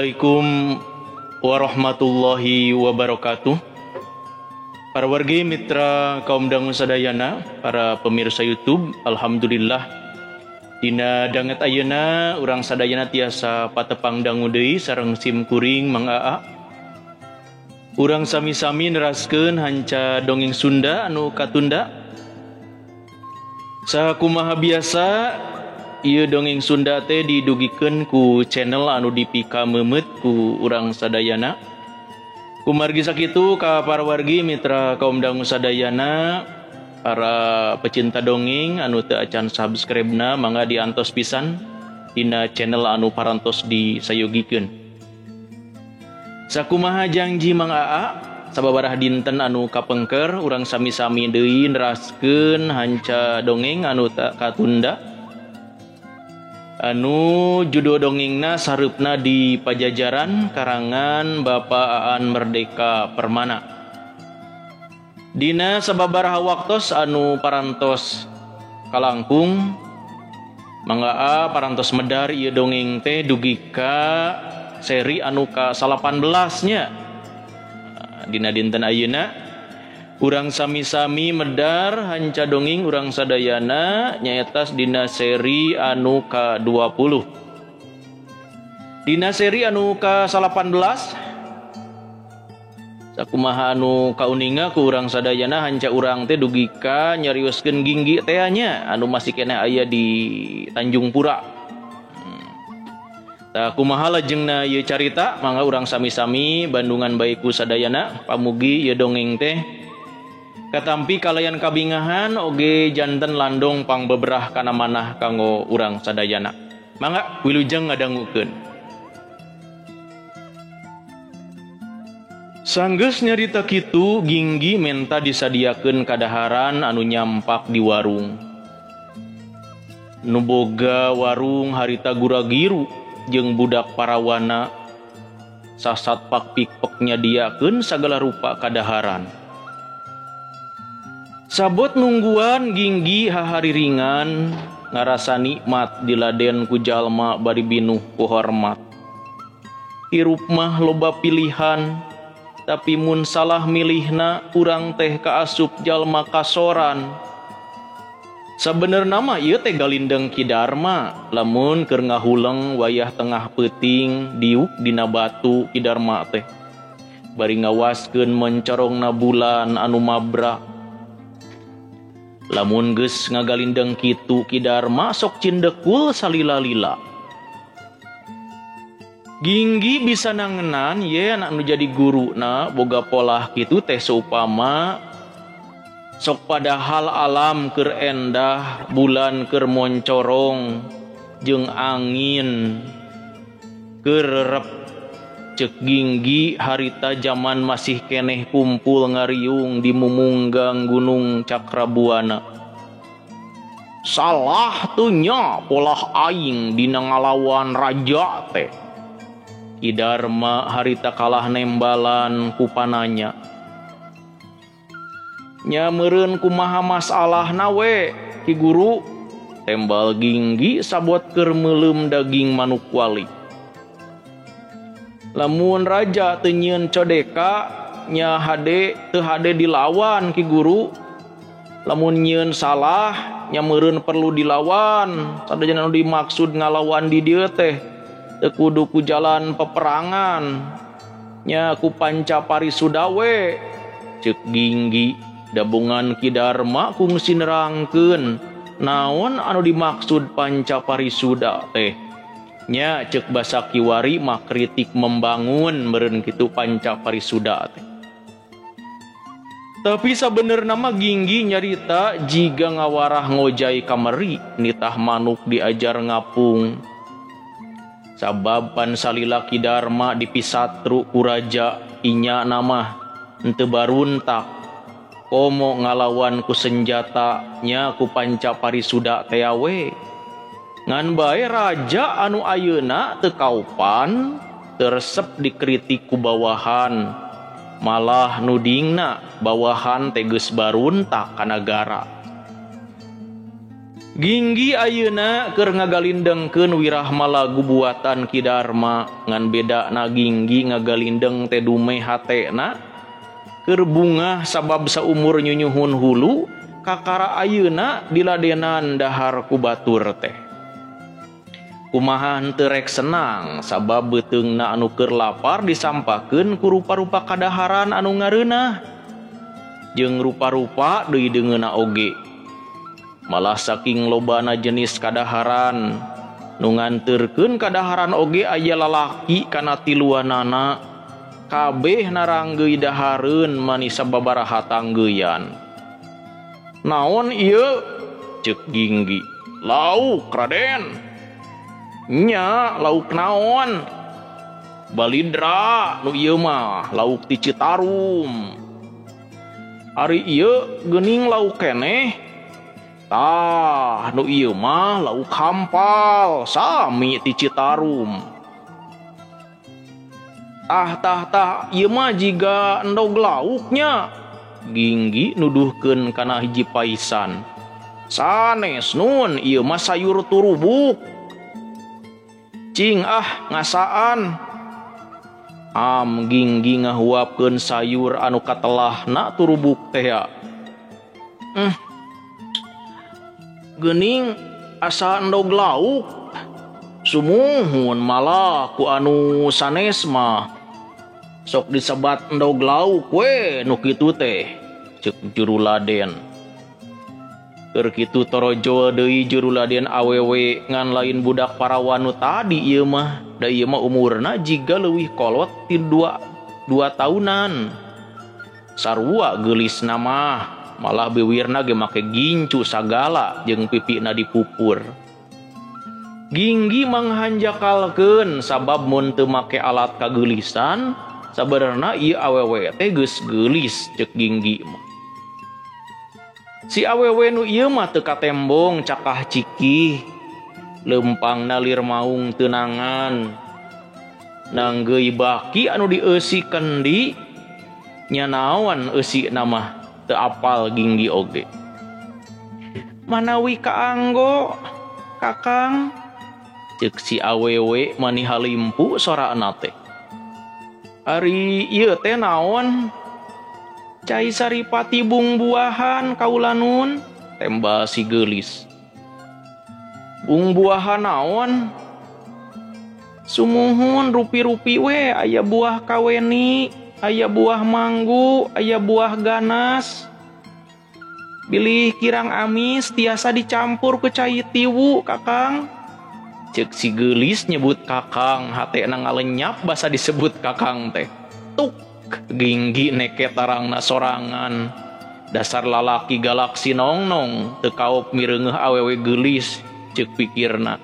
Assalamualaikum warahmatullahi wabarakatuh. Para wargi mitra kaum dangu sadayana, para pemirsa YouTube, alhamdulillah dina danget ayeuna urang sadayana tiasa patepang dangu deui sareng sim kuring Mang Aa. Urang sami-sami neraskeun hanca dongeng Sunda anu katunda. Sakumaha biasa ieu dongeng Sunda teh didugikeun ku channel anu dipikameumeut ku urang sadayana. Kumargi sakitu ka para wargi mitra kaum dangu sadayana, para pecinta dongeng anu teu acan subscribe-na mangga diantos pisan dina channel anu parantos disayogikeun. Sakumaha janji Mang Aa, sababaraha dinten anu kapengker urang sami-sami deui neraskeun hanca dongeng anu katunda. Anu judul dongengna sareupna di Pajajaran karangan Bapak Aan Merdeka Permana. Dina sababaraha waktos anu parantos kalangkung Mangga A parantos medar ieu dongeng teh dugi ka seri anu ka-18 nya. Dina dinten ayeuna urang sami-sami medar hanca dongeng urang sadayana nyaeta dina seri anu ka-20. Dina seri anu ka-18 sakumaha anu kauninga ku urang sadayana hanca urang teh dugi ka nyarioskeun ginggi teh nya anu masih keneh aya di Tanjung Pura. Tah kumaha lajengna ieu carita mangga urang sami-sami bandungan bae ku sadayana pamugi ieu dongeng teh katampi kalayan kabingahan oge janten landong pangbeberah kana manah kanggo urang sadayana. Mangga wilujeng ngadangukeun. Sanggeus nyarita kitu Ginggi menta disadiakeun kadaharan anu nyampak di warung. Nu boga warung harita guragiru jeung budak parawana sasat pak pikpek nyadiakeun sagala rupa kadaharan. Sabot nungguan Ginggi hahari ringan ngarasa nikmat diladen ku jalma bari binuh ku hormat. Hirup mah loba pilihan, tapi mun salah milihna urang teh kaasup jalma kasoran. Sabenerna mah ieu teh galindeng Ki Darma, lamun keur ngahuleng wayah tengah peuting diuk dina batu Ki Darma teh. Bari ngawaskeun mencorongna bulan anu mabra. Lamun geus ngagalindeng kitu Ki Darma sok cindekul salila-lila. Ginggi bisa nangenan ye anak nu jadi guruna boga polah kitu teh saupama sok padahal alam keur endah, bulan keur moncorong jeung angin keur rep. Ceuk Ginggi harita jaman masih keneh kumpul ngariung di mumunggang Gunung Cakrabuana. Salah tuh nya polah aing dina ngalawan raja teh. Ki Darma harita kalah nembalan ku pananya. Nya meureun kumaha masalahna we Ki Guru, tembal Ginggi sabot keur meuleum daging manuk wali. Lamun raja teu nyieun codeka nya hade teu hade dilawan Ki Guru. Lamun nyieun salah nya meureun perlu dilawan. Sadayana anu dimaksud ngalawan di dieu teh teu kudu ku jalan peperangan nya ku panca parisuda we. Ceuk Ginggi dabungan Ki Darma kungsi nerangkeun naon anu dimaksud panca parisuda teh. Nya ceuk basa kiwari mah kritik membangun meureun kitu panca parisuda teh. Tapi sabenerna mah Ginggi nyarita jiga ngawarah ngojai kameri nitah manuk diajar ngapung. Sabab pan salila Ki Darma dipisatru ku raja inya namah henteu baruntak komo ngalawan ku senjata nya ku panca parisuda teh we. Ngan bae raja anu ayeuna teu kaupan teresep dikritik ku bawahan, malah nudingna bawahan teh geus baruntak ka nagara. Ginggi ayeuna keur ngagalindengkeun wirahma lagu buatan Ki Darma ngan bedana Ginggi ngagalindeng teh dume hatena keur bungah sabab saumur nyunyuhun hulu kakara ayeuna diladenan dahar ku batur teh. Kumaha henteu rek senang sabab beuteungna anu keur lapar disampakeun ku rupa-rupa kadaharan anu ngareunah jeung rupa-rupa deui deungeunna oge. Malah saking lobana jenis kadaharan nu nganterkeun kadaharan oge aya lalaki kana tiluanana kabeh naranggeui dahareun mani sababaraha tanggeuyan. Naon ieu? Ceuk Ginggi. Lauk, Raden. Nya, lauk naon? Balidra nu ieu mah lauk ti Citarum. Ari ieu geuning lauk keneh. Tah, nu ieu mah lauk hampal sami ti Citarum. Tah tah tah ieu mah jiga endog lauknya. Ginggi nuduhkeun kana hiji paisan. Sanes nun, ieu mah sayur turubuk. Cing ah ngasaan. Am Ginggi ngahuapkeun sayur anu katelahna turubuk teh ya. Geuning asa endog lauk. Sumuhun malah ku anu sanes mah. Sok disebat endog lauk we nu kitu teh, ceuk juru laden. Keur kitu torojo deui juru laden awewe ngan lain budak parawan nu tadi ieu mah, da ieu mah umurna jiga leuwih kolot ti 2 tahunan. Sarua geulisna mah, malah biwirna ge make gincu sagala jeung pipina dipupur. Ginggi manghanjakalkeun sabab mun teu make alat kageulisan, sabenerna ieu awewe teh geus geulis ceuk Ginggi mah. Si awewe nu ieu mah teu katembong cakah cikih, leumpangna lir maung teunangan. Nanggeui baki anu dieusi kendi, nya naon eusina mah teu apal Ginggi oge. Manawi kaanggo, Kakang, ceuk si awewe mani halimpu sorana teh. Ari ieu teh naon? Cai saripati bungbuahan kaula nun, tembal si geulis. Bungbuahan naon? Sumuhun rupi-rupi we, aya buah kaweni, aya buah manggu, aya buah ganas. Bilih kirang amis tiasa dicampur ke cai tiwu, Kakang. Ceuk si geulis nyebut Kakang, hatena ngalenyap basa disebut Kakang teh. Tuk, Ginggi neke tarangna sorangan. Dasar lalaki galaksi nongnong, teu kaop mireungeuh awewe geulis, ceuk pikirna.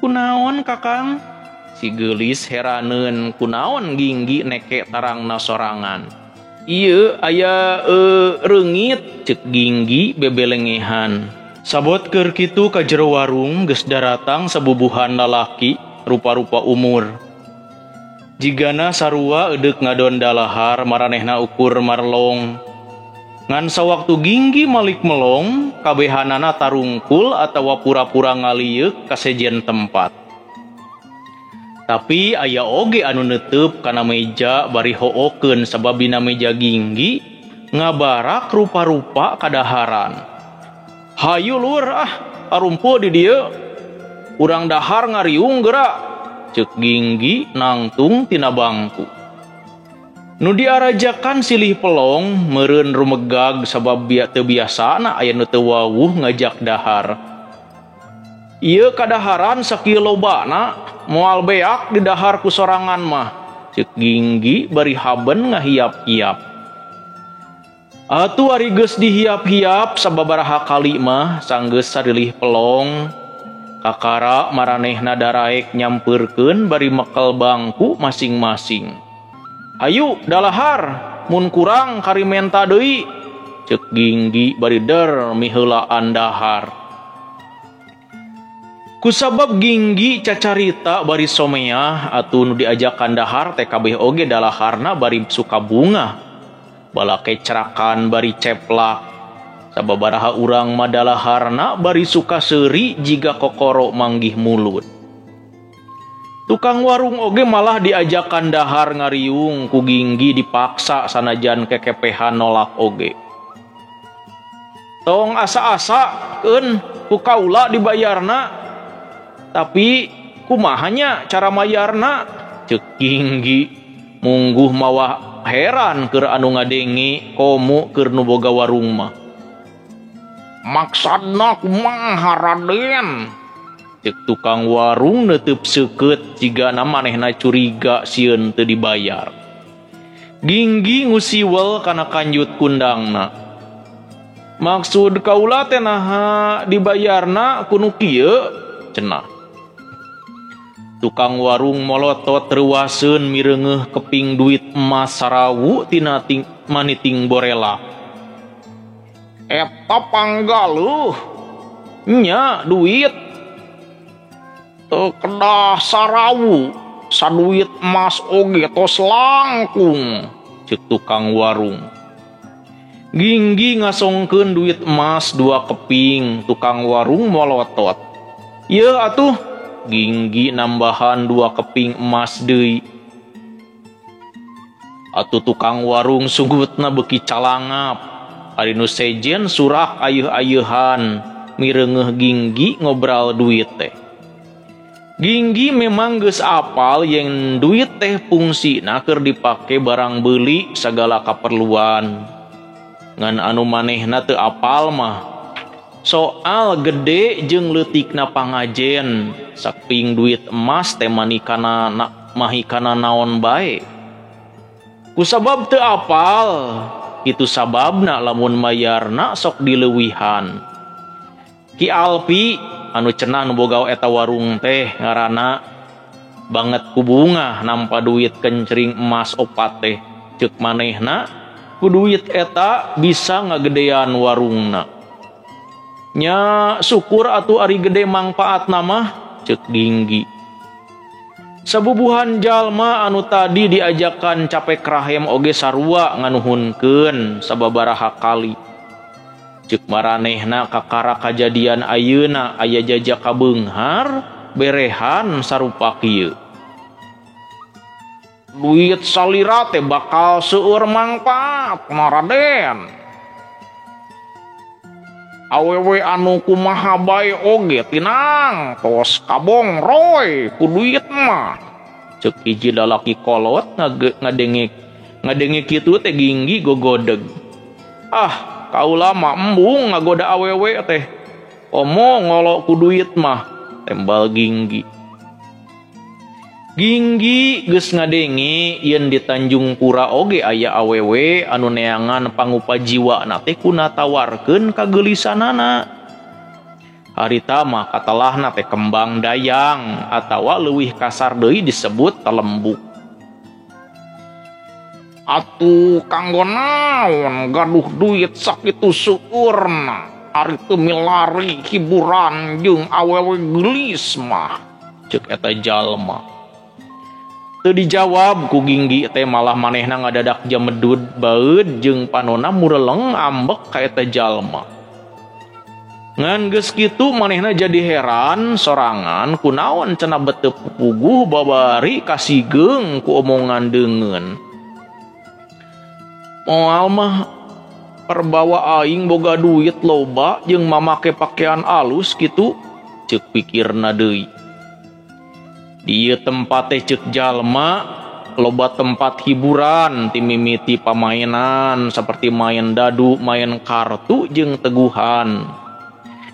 Kunaon Kakang? Si geulis heraneun kunaon Ginggi neke tarangna sorangan. Ieu aya reungit, ceuk Ginggi bebelengehan. Sabot keur kitu ka jero warung geus daratang sabubuhan lalaki rupa-rupa umur. Jigana sarua edeuk ngadon dalahar maranehna ukur marlong. Ngan sawaktu Ginggi malik melong, kabehanana tarungkul atawa pura-pura ngalieuk ka sejen tempat. Tapi aya oge anu neuteub kana meja bari hookeun sabab dina meja Ginggi ngabarak rupa-rupa kadaharan. Hayu lur ah, arumpu di dieu. Urang dahar ngariung gerak, ceuk Ginggi nangtung tina bangku. Nu diarajakan silih pelong meureun rumegag sabab teu biasana aya nu teu wawuh ngajak dahar. Ieu kadaharan sakieu lobana, moal beak didahar ku sorangan mah, ceuk Ginggi bari haben ngahiap-hiap. Atuh ari geus dihiap-hiap sababaraha kali mah sanggeus sarilih pelong. Kakara maranehna daraek nyampeurkeun bari mekel bangku masing-masing. Hayu dalahar, mun kurang kari menta deui, ceuk Ginggi bari der miheulaan dahar. Kusabab Ginggi cacarita bari someah atuh nu diajakan dahar teh kabeh oge dalaharna bari suka bungah. Balake cerakan bari ceplak. Sababaraha urang madalaharna bari suka seuri jiga kokoro manggih mulut. Tukang warung oge malah diajakan dahar ngariung ku Ginggi dipaksa sanajan kekepehan nolak oge. Tong asa-asa keun ku kaula dibayarna, tapi kumahanya cara mayarna ceuk Ginggi mungguh mawa heran keur anu ngadenge komo keur nu boga warung mah. Maksudna kumaha Raden? Ceuk tukang warung neuteub seukeut jigana manehna curiga sieun teu dibayar. Ginggi ngusiwel kana kanjut kundangna. Maksud kaula teh naha dibayarna ku nu kieu cenah. Tukang warung molotot reuaseun mireungeuh keping duit emas sarawu tina maniting borela. Eta panggaluh nya duit teu kedah sarawu saduit emas oge tos langkung ceuk tukang warung. Ginggi ngasongkeun duit emas 2 keping, tukang warung molotot. Yeuh atuh, Ginggi nambahan 2 keping emas deui. Atuh tukang warung sugutna beuki calangap. Ari nu sejen surak ayeuh-ayeuhan mireungeuh Ginggi ngobral duit teh. Ginggi memang geus apal yen duit teh fungsina keur dipake barang beuli sagala kaperluan. Ngan anu manehna teu apal mah soal gede jeung leutikna pangajen sakping duit emas teh manikana mahikana naon bae. Kusabab teu apal itu sababna lamun mayarna sok dileuwihan. Ki Alpi anu cenah nu boga eta warung teh ngaranna banget kubungah nampa duit kencring emas 4 teh ceuk manehna ku duit eta bisa ngagedean warungna. Nya syukur atuh ari gede mangpaatna mah ceuk Ginggi. Sabubuhan jalma anu tadi diajakan capek rahem oge sarua nganuhunkeun sababaraha kali. Ceuk maranehna kakara kajadian ayeuna aya jajak kabeunghar berehan sarupa kieu. Duit salira teh bakal seueur mangpaat Raden. Awewe anu kumaha bae oge tinang tos kabongroy ku duit mah. Ceuk hiji lalaki kolot ngadenge kitu teh Ginggi gogodeg. Ah, kaula mah embung ngagoda awewe teh. Komo ngolok ku duit mah, tembal Ginggi. Ginggi geus ngadenge yen di Tanjung Pura oge aya awewe anu neangan pangupa jiwana teh kuna tawarkeun kageulisanana. Harita mah katelahna teh kembang dayang atawa leuwih kasar deui disebut telembuk. Atuh kanggo naon gaduh duit sakitu seueurna ari teu milari hiburan jeung awewe geulis mah ceuk eta jalma. Teu dijawab ku Ginggi teh malah manehna ngadadak jamedud baeud jeung panona mureleng ambek ka eta jalma. Ngan geus kitu manehna jadi heran sorangan kunaon cenah beteu puguh babari kasigeung ku omongan deungeun. Moal mah perbawa aing boga duit loba jeung mamake pakaian alus kitu ceuk pikirna deui. Di ieu tempat teh ceuk jalma loba tempat hiburan timimiti pamainan seperti main dadu, main kartu jeung teguhan.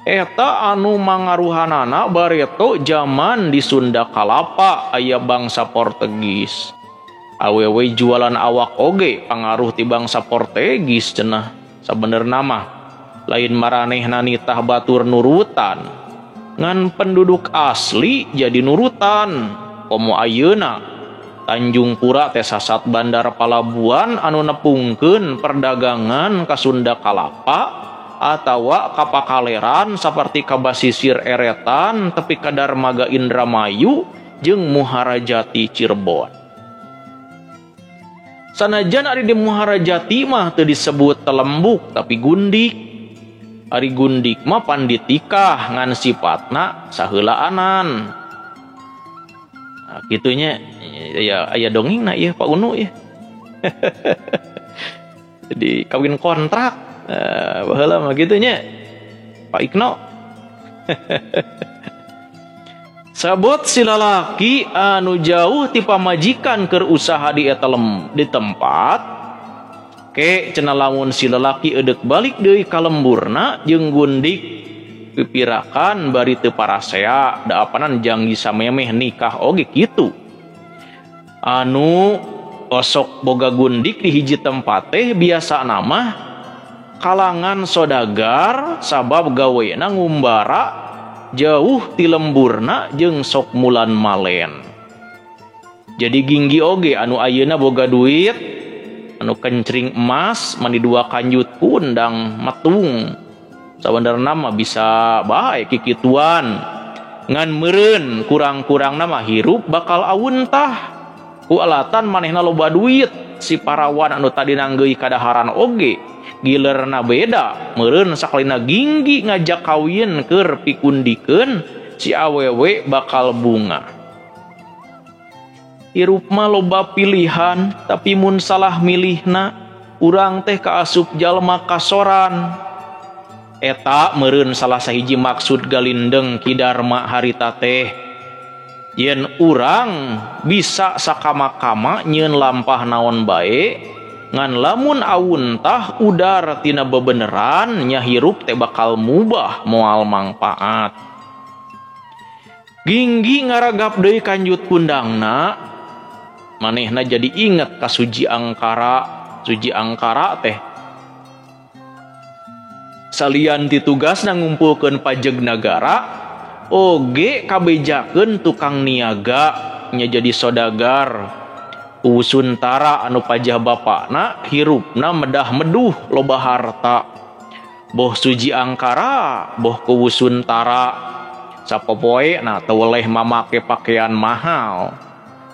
Eta anu mangaruhanana bareto jaman di Sunda Kalapa aya bangsa Portugis. Awewe jualan awak oge pangaruh ti bangsa Portugis cenah. Sabenerna mah lain maranehna nitah batur nurutan. Ngan penduduk asli jadi nurutan. Komo ayeuna Tanjung Pura teh sasat bandar palabuhan anu nepungkeun perdagangan ka Sunda Kalapa atawa ka Pakaleran saperti ka Basisir Eretan tepi ka Darmaga Indramayu jeung Muhara Jati Cirebon. Sanajan ari di Muhara Jati mah teu disebut telembuk tapi gundik. Ari gundik mah panditikah ngan sifatna saheulaanan. Nah, kitunya ya aya dongengna ieu Pak Unu ya. Jadi kawin kontrak baheula mah kitu nya Pak Ikno. Sabot si lalaki anu jauh ti pamajikan keur usaha di eta di tempat ke cenah lamun si lalaki eudek balik deui ka lemburna jeung gundik pipirakan bari teu parasea da apanan janggi samemeh nikah oge kitu. Anu osok boga gundik di hiji tempat teh biasa nama kalangan sodagar sabab gawena ngumbara jauh ti lemburna jeung sok mulan malen. Jadi ginggi oge anu ayeuna boga duit anu kencring emas mani dua kanjut kundang metung. Sabenerna mah bisa bae kikituan. Ngan meureun kurang-kurangna mah hirup bakal awuntah. Ku alatan manehna loba duit si parawan anu tadi nanggeui kadaharan oge gilerna beda meureun sakalina ginggi ngajak kawin keur pikundikeun si awewe bakal bunga. Hirup mah loba pilihan tapi mun salah milihna urang teh kaasup jalma kasoran. Eta meureun salah sahiji maksud galindeng Ki Darma harita teh yen urang bisa sakama-kama nyeun lampah naon bae ngan lamun awuntah udar tina bebeneran nya hirup teh bakal mubah moal mangpaat. Ginggi ngaragap deui kanjut kundangna manehna jadi inget ka Suji Angkara. Suji Angkara teh salian ti tugasna ngumpulkeun pajeg nagara oge kabejakeun tukang niaga nya jadi sodagar. Usuntara anu pajah bapakna hirupna medah meduh loba harta. Boh Suji Angkara boh kuwusuntara sapopoe na teu weleh mamake pakaian mahal.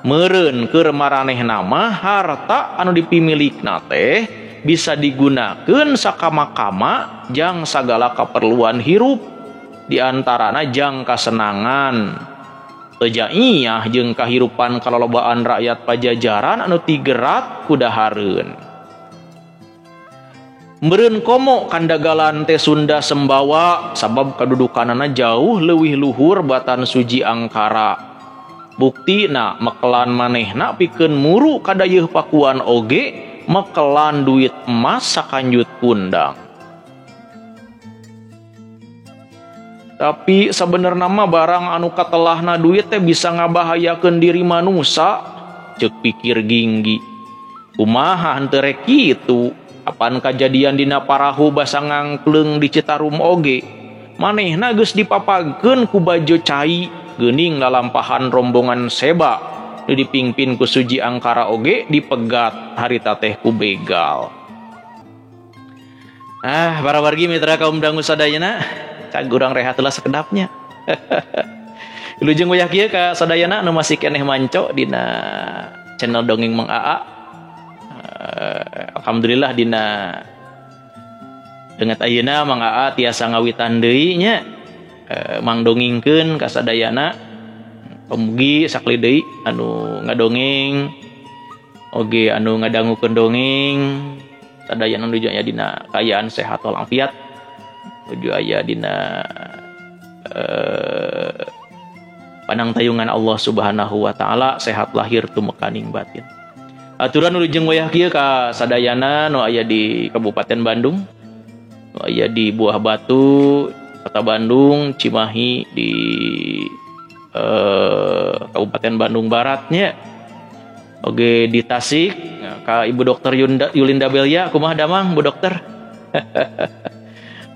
Meureun keur maranehna mah harta anu dipimilikna teh bisa digunakeun sakama-kama jang sagala kaperluan hirup, di antarana jang kasenangan. Teu jaiyah jeung kahirupan kalolobaan rakyat Pajajaran anu tigerat kudahareun. Meureun komo kandagalan teh Sunda Sembawa sabab kadudukanana jauh leuwih luhur batan Suji Angkara. Buktina mekelan manehna pikeun muru kadayeuh Pakuan oge mekelan duit emas sakanjut kundang. Tapi sebenarnya mah barang anu katelahna duit teh bisa ngabahayakeun diri manusa, ceuk pikir Ginggi. Kumaha henteu rek kitu? Apan kajadian dina parahu basa ngangkleung di Citarum oge. Manehna geus dipapagkeun ku bajo cai, geuning lalampahan rombongan seba nu dipingpin ku Suji Angkara oge dipegat harita teh ku begal. Ah, para wargi mitra kaum dangu sadayana, urang rehat lah sekedapnya. Wilujeng wayah kieu ka sadayana nu masih keneh manco dina channel Dongeng Mang Aa. Alhamdulillah dina denget ayeuna Mang Aa tiasa ngawitan deui nya, mang dongengkeun ka sadayana. Mugi sakali deui anu ngadongeng oge anu ngadangukeun dongeng sadayana nuju aya dina kaayaan sehat walafiat, nuju aya dina panangtayungan Allah Subhanahu wa taala, sehat lahir tumekaning batin. Aturan wilujeng wayah kieu ka sadayana nu aya di Kabupaten Bandung, nu aya di Buah Batu, Kota Bandung, Cimahi, di Kabupaten Bandung Baratnya, oge di Tasik ka Ibu Dokter Yulinda Belia, kumaha damang Bu Dokter?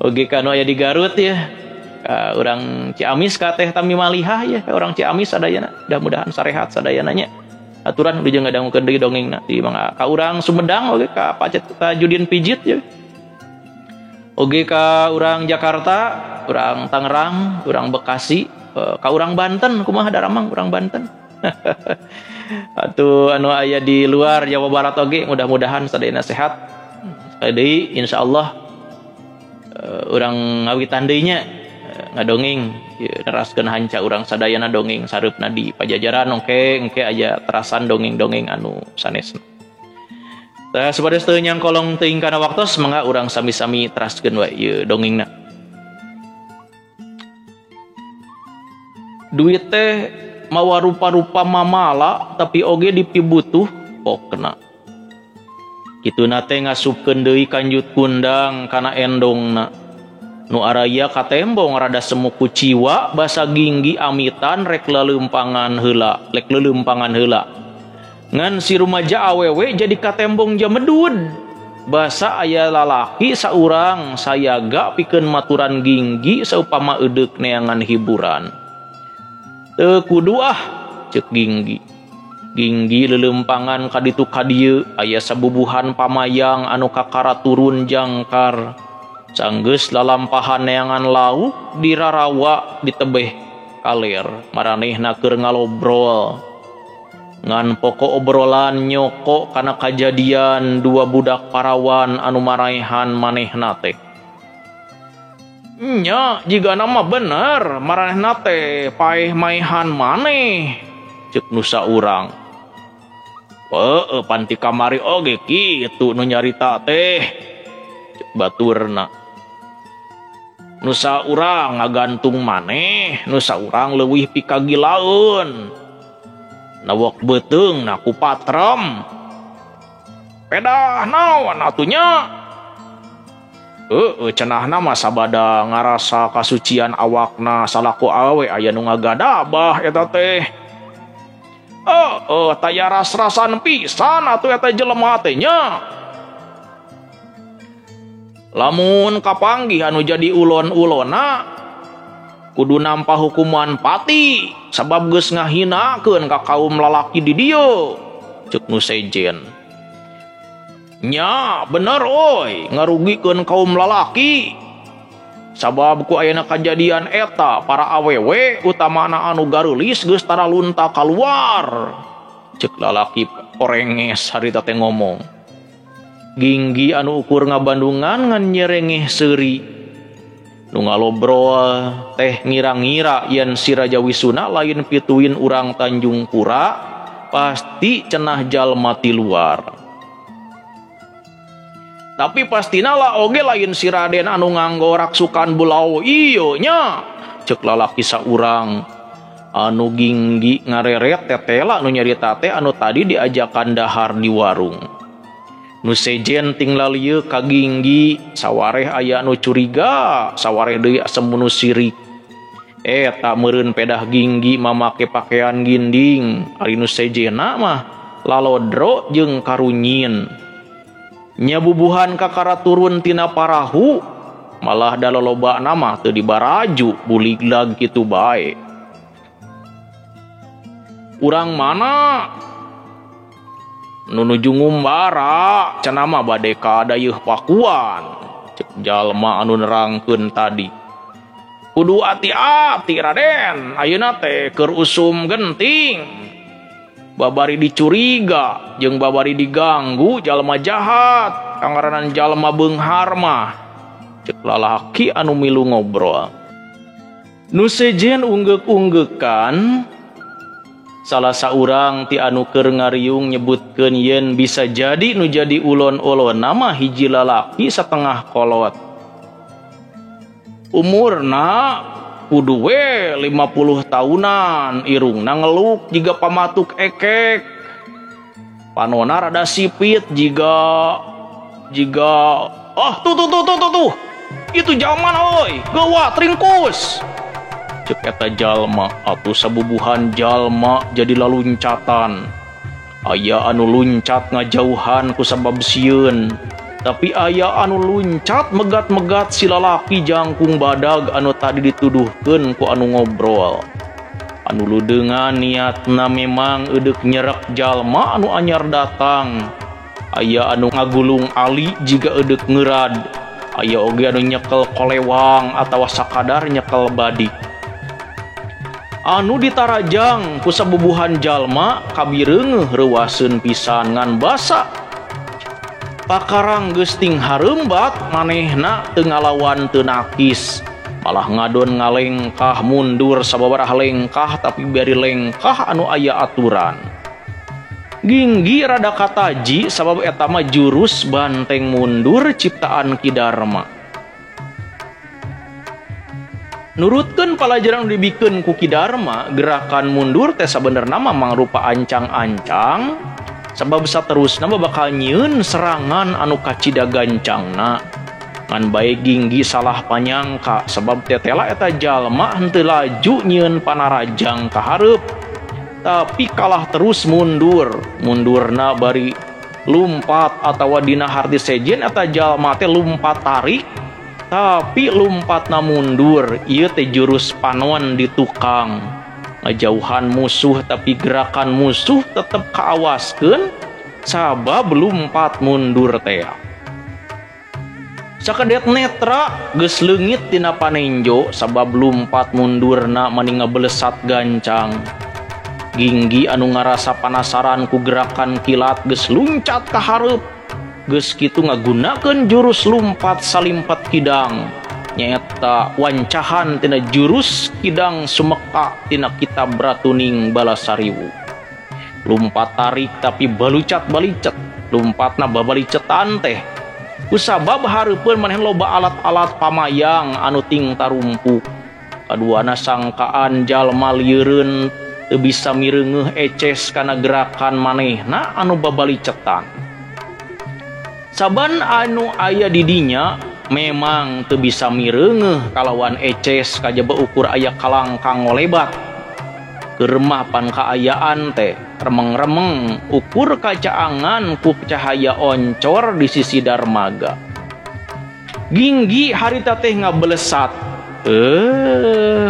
Oge ka nu aya di Garut ya, ka urang Ciamis ka Teh Tami Malihah ya, ka urang Ciamis sadayana, mudah-mudahan sarehat sadayana nya. Aturan wilujeng ngadangukeun deui dongengna di mangga ka urang Sumedang oge ka Pacet ka Judin Pijit ya. Oge ka urang Jakarta, urang Tangerang, urang Bekasi, ka urang Banten, kumaha daramang urang Banten. Atuh anu aya di luar Jawa Barat oge mudah-mudahan sadayana sehat. Sekali deui insyaallah Urang ngawitan deui nya ngadongeng neraskeun hanca urang sadayana dongeng sareupna di Pajajaran oke engke aya terasan dongeng-dongeng anu sanesna. Tah supados teu nyangkolong teuing kana waktos mangga urang sami-sami teraskeun wae ieu dongengna. Duit teh mawa rupa-rupa mamala tapi oge dipibutuh pokna. Kituna teh ngasupkeun deui kanjut kundang kana endongna. Nu araya katembong rada semu kuciwa basa ginggi amitan rek leuleumpangan heula, rek leuleumpangan heula. Ngan si rumaja awewe jadi katembong jamedud. Basa aya lalaki saurang sayaga pikeun maturan ginggi saupama eudek neangan hiburan. Teu kudu ah ceuk ginggi. Ginggi leuleumpangan ka ditu ka dieu aya sabubuhan pamayang anu kakara turun jangkar. Sanggeus lalampahan neangan lauk dirarawa ditebeh kaler maranehna keur ngalobrol. Ngan pokok obrolan nyoko kana kajadian dua budak parawan anu maraehan manehna teh. Nya jigana mah bener maranehna teh paeh maehan maneh ceuk nu saurang. Heueuh panti kamari oge kitu nu nyarita teh ceuk baturna. Nu saurang ngagantung maneh, nu saurang leuwih pikagilaeun. Nawok beuteung na ku patrem. Pedah naon atuh nya? Heueuh cenahna mah sabada ngarasa kasucian awakna salaku awe aya nu ngagadabah eta teh. Heueuh taya ras-rasan pisan atuh eta jelema teh nya. Lamun kapanggih anu jadi ulon-ulona kudu nampa hukuman pati sabab geus ngahinakeun ka kaum lalaki di dieu ceuk nu sejen. Nya bener oi ngarugikeun kaum lalaki sabab ku ayana kajadian eta para awewe utamana anu gareulis geus taralunta kaluar ceuk lalaki orenges harita teh ngomong. Ginggi anu ukur ngabandungan ngan nyerengeh seuri. Nu ngalobrol teh ngira-ngira yen si Raja Wisuna lain pituin urang Tanjung Pura pasti cenah jalma ti luar. Tapi pastina lah oge lain si Raden anu nganggo raksukan bulau ieu nya ceuk lalaki saurang. Anu ginggi ngareret tetela nu nyarita teh anu tadi diajakan dahar di warung. Nu sejen ting lalieu ka ginggi sawareh aya nu curiga sawareh deui asem nu sirik. Eta meureun pedah ginggi mamake pakaian ginding ari nu sejena mah lalodro jeung karunyin. Nyabubuhan kakara turun tina parahu malah da lolobana mah teu dibaraju buliglag kitu bae. Urang mana? Nu nuju ngumbara cenah mah bade ka dayeuh Pakuan ceuk jalma anu nerangkeun tadi. Kudu ati-ati Raden ayeuna teh keur usum genting. Babari dicuriga jeung babari diganggu jalma jahat kangaranan jalma beunghar mah ceuk lalaki anu milu ngobrol. Nu sejen unggeuk-unggeukan salah saurang ti anu keur ngariung nyebutkeun yen bisa jadi nu jadi ulon-ulonna mah hiji lalaki satengah kolot. Umurna kudu we 50 tahunan, irungna ngeluk jiga pamatuk ekek. Panona rada sipit jiga oh tuh tuh tuh tuh tuh tuh. Itu zaman oi, geuwat ringkus. Ceuk eta jalma atuh sabubuhan jalma jadi laluncatan. Aya anu luncat ngajauhan ku sabab sieun, tapi aya anu luncat megat-megat si lalaki jangkung badag anu tadi dituduhkeun ku anu ngobrol. Anu ludeungan niatna memang eudek nyerek jalma anu anyar datang. Aya anu ngagulung ali jiga eudek ngeurad. Aya oge anu nyekel kolewang atawa sakadar nyekel badik. Anu ditarajang ku sabubuhan jalma kabireungeuh reuwaseun pisan ngan basa. Pakarang geus ting harembat manehna teu ngalawan teu nakis. Malah ngadon ngalengkah mundur sababaraha lengkah tapi bari lengkah anu aya aturan. Ginggi rada kataji sabab eta mah jurus banteng mundur ciptaan Ki Darma. Nurutkeun palajaran nu dibikeun ku Ki Darma, gerakan mundur teh sabenerna mah mangrupa ancang-ancang sabab saterusna bakal nyieun serangan anu kacida gancangna. Ngan bae Ginggi salah panyangka sabab tetela eta jalma henteu laju nyieun panarajang ka hareup, tapi kalah terus mundur. Mundurna bari lumpat atawa dina harti sejen eta jalma teh lumpat tarik tapi lumpatna mundur. Ieu teh jurus panon di tukang ngajauhan musuh tapi gerakan musuh tetep kaawaskeun sabab lumpat mundur teh. Sakedet netra geus leungit tina panenjo sabab lumpat mundurna mani ngabelesat gancang. Ginggi anu ngarasa panasaran ku gerakan kilat geus luncat ka hareup. Geus kitu ngagunakeun jurus lumpat salimpat kidang. Nyaeta wancahan tina jurus kidang sumeka tina kitab Ratuning Balasariwu. Lumpat tarik tapi balucat balicet, lumpatna babalicetan teh. Kusabab hareupeun manehna loba alat-alat pamayang anu ting tarumpuk. Kaduana sangkaan jalma lieureun teu bisa mireungeuh eces kana gerakan manehna anu babalicetan. Saban anu aya di dinya memang teu bisa mireungeuh kalawan eces kajaba ukur aya kalangkang ngolebat. Keur mah pan kaayaan teh remeng-remeng ukur kacaangan ku cahaya oncor di sisi darmaga. Ginggi harita teh ngabelesat.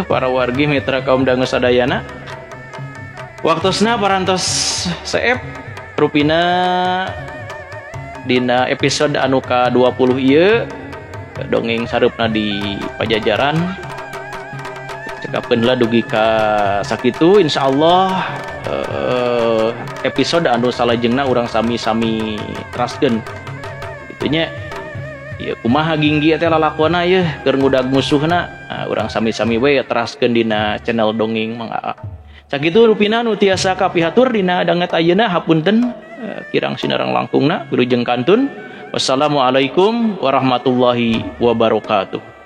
Para wargi mitra kaum dangu sadayana. Waktosna parantos seep rupina dina episode anu ka-20 ieu dongeng sareupna di Pajajaran. Cekapkeun lah dugi ka sakitu, insyaallah episode anu salajengna urang sami-sami teraskeun. Itunya ya kumaha Ginggi teh lalakona yeuh keur ngudag musuhna, nah, urang sami-sami we teraskeun dina channel dongeng Mang Aa. Sakitu rupina nu tiasa kapihatur dina danget ayeuna, hapunten kirang sinarang langkungna wilujeng kantun. Wassalamualaikum warahmatullahi wabarakatuh.